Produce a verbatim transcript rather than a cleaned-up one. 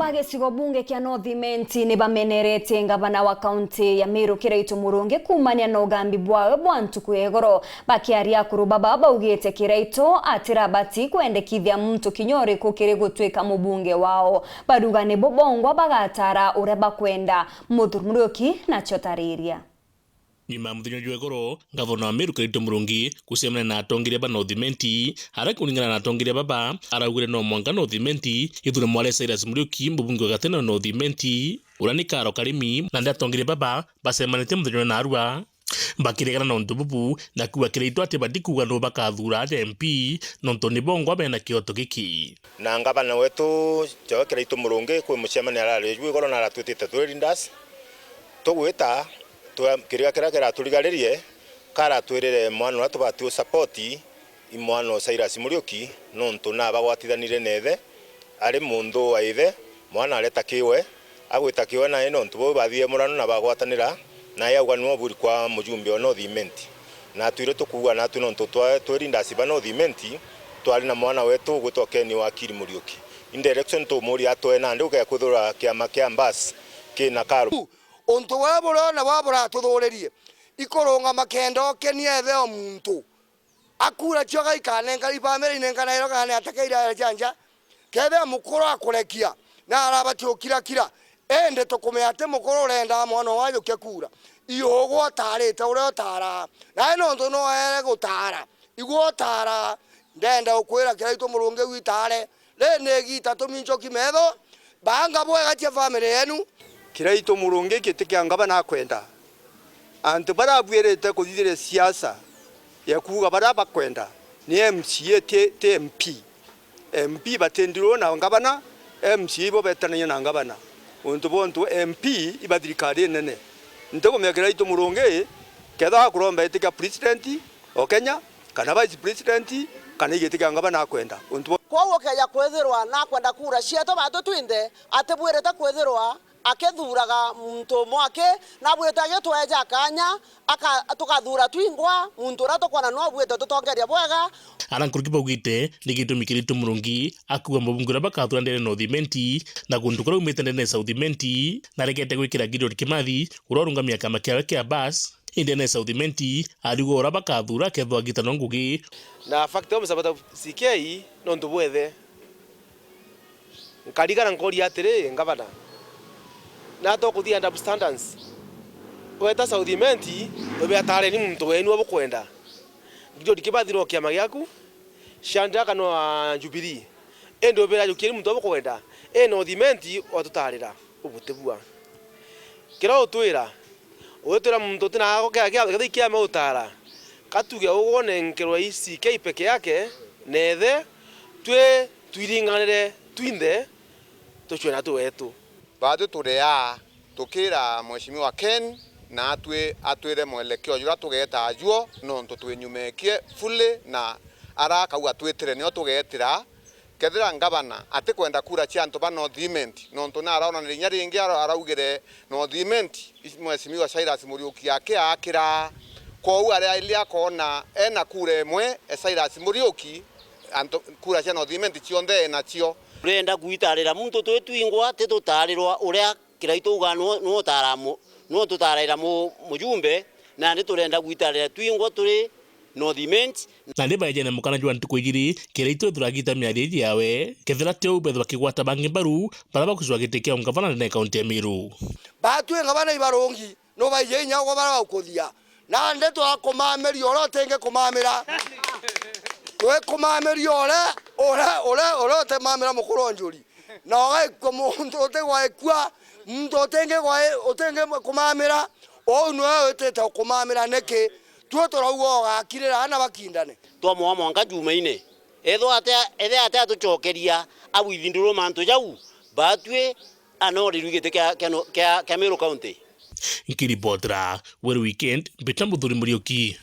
A gicigo bunge kia North Imenti ni bameneretie ngavana wa kaunti ya Meru Kiraitu Murungi kuumania na ugambi bwawe bwa ntuku ya igoro. Bakiaria akuru baba baugite Kiraitu atirabati kwendekithia muntu kinya uriku kiri gutuika mubunge wao. Baruga nibo bongwa bagatara uria bakwenda. Muthuri Muriuki nacio tariria. Nyuma ya muthenya jwa igoro, ngavana wa Meru Kiraitu Murungi gucemania na atongeria ba North Imenti, aria kuringana na atongeria baba, araugire no mwanka North Imenti ithure mware Cyrus Muriuki, mubunge wa gatene wa North Imenti, uria ni Karo Karimi, na ndi atongeria baba bacemanitie muthenya wa narua. Bakiregana na untu bubu, na kuuga Kiraitu atibati kuuga nuu bakathuura aja M P, nontu ni bongwa bena kioto giki. Na ngavana wetu, Joe Kiraitu Murungi, kwi mucemania arari juu igoro na aratwitite turi leaders. Tugwita, twa-, kiria, kiria kiraturigaririe, karatwirire mwana uria tubati u support, i mwana o Cyrus Muriuki, nontu nabagwatithanire na ithe, ari munthu wa ithe, mwana areta kiwe, agwita kiwe nae nontu bau bathire murano na bagwatanira, nae auga niwe oburi kwa mujumbe o North Imenti. Na twire tukuuga natu nontu twa-, twi leaders ba North Imenti, twari na mwana wetu ugwitwa Ken Wakiri Muriuki. Indi election tumuria atwe nandi ugekwithirwa kiama kia Mbas kina Karu. Untu buria buriona bwa buratuthuririe, ikurungama kenda ukenia ithe o muntu. Akura cio gaikanenka, ibamira inenkanairwa kana ni atakeire aere cia nja. Kethira mukuru akurekia, na arabati ukirakira, indi tukumenya ati mukuru urendaa mwana wajukia kura. Iugwa utarite uria utaraa. Nae nontu noere gutara, igwa utaraa. Ndenda ukwira Kiraitu Murungi witare, Riri ni igiita tuminchoki metho, banga bwega cia family yenu. Kiraitu Murungi giti kia ngavana akwenda. Antu baria abuirite kuthithiria siasa ya kuuga baria bakwenda ni M C A, ti, ti M P. M P batindirwo na ngavana, M C A ibo betanagia na ngavana. Untu bwa untu M P iba thirikari inene. Ntikumenya Kiraitu Murungi, kethira akuromba giti kia president, o Kenya, kana vice president, kana igiti kia ngavana akwenda. Untu bwa- Kwou ukeja kwithirwa nakwenda kura cietu batu twinthe, atibwirite kwithirwa akithuuraga muntu umwe aki, nabwirite agitweja kanya, aka-, tukathuura twingwa muntu uria tukwona nwe ubwite tutongeria bwega. Ara nkuruki baugite ni gitumi Kiraitu Murungi akuuga mubunge uria bakathuura ndene North Imenti, na guntu kuria aumite ndene South Imenti, na aregete gwikira Gideon Kimathi, uria urungamia kiama kiawe kia Bas, Indi ene South Imenti ariuga uria bakathuura akethwa agitanwa ngugi. Na fact, msabata C K nontu bwethe. Nkarigana nkoria atiri, ngavana, na tokuthia double standards. Weta South Imenti, ubia tareni muntu wenu ubukwenda. Gideon Kimathi no kiama giaku, Shadrack no wa Jubilee. Indi ubira ajukieni muntu ubukwenda. E North Imenti watutarira. Ubutibua. Kiria utwira, witwira muntu utina gako kia, kia, kia, kiama utara, katuge ugwo nenkerwe i C K peke yake, na ethe twi twiringanire twinthe, tucwe na tu wetu. Baatwi turi aa, tukira Mheshimiwa Ken, na atwi-, atwire mwelekeo juria tugeeta ajuo, nontu twinyumeekie fully, na ara akauga twitire nio tugeetira. Kethira ngavana atikwenda kura cia antu ba North Imenti, nontu ni araonanirie inya ringi ara-, araugire North Imenti, Mheshimiwa Cyrus Muriuki akiaakira. Kwou aria ili akoona ena kura imwe e Cyrus Muriuki, antu, kura cia North Imenti cionthe enacio. Turenda gwitarira muntu twi twingwa, ti tutarirwa uria Kiraitu uga nu-, nu utara mu-, nu tutaraira mu-, mujumbe, nandi turenda gwitarira twingwa turi North Imenti. Nandi baejene mukana jwa ntuku ijiri, Kiraitu ethirwa agita miario iji yawe. Kethira ti uu, bethirwa bakigwata bangi mbaru, baria bakucwa giti kia ungavana ndene ya kaunti ya Meru. Baatwi ngavana ibarungi, nubaije inya ugwo baria bagukuthia. Nandi twakumamiria uria utingi kumamira. Twikumamiria uria, uria, uria, uria utimamira mukuru o njuri. Na ugaikua muntu utigwaikua, muntu utingi gwai-, utingi kumamira, uu niwe witite ukumamira niki? Tui turauga ugakirira ana bakindane. Twamwa mwanka Jumaine. Ethwa atia, ethe atia atucokeria, abwithindurwe mantu jau, batwi anorirwe giti kia, kia no-, kia, kia Meru County. Nkiripotera Weru Weekend, mbita Muthuri Muriuki.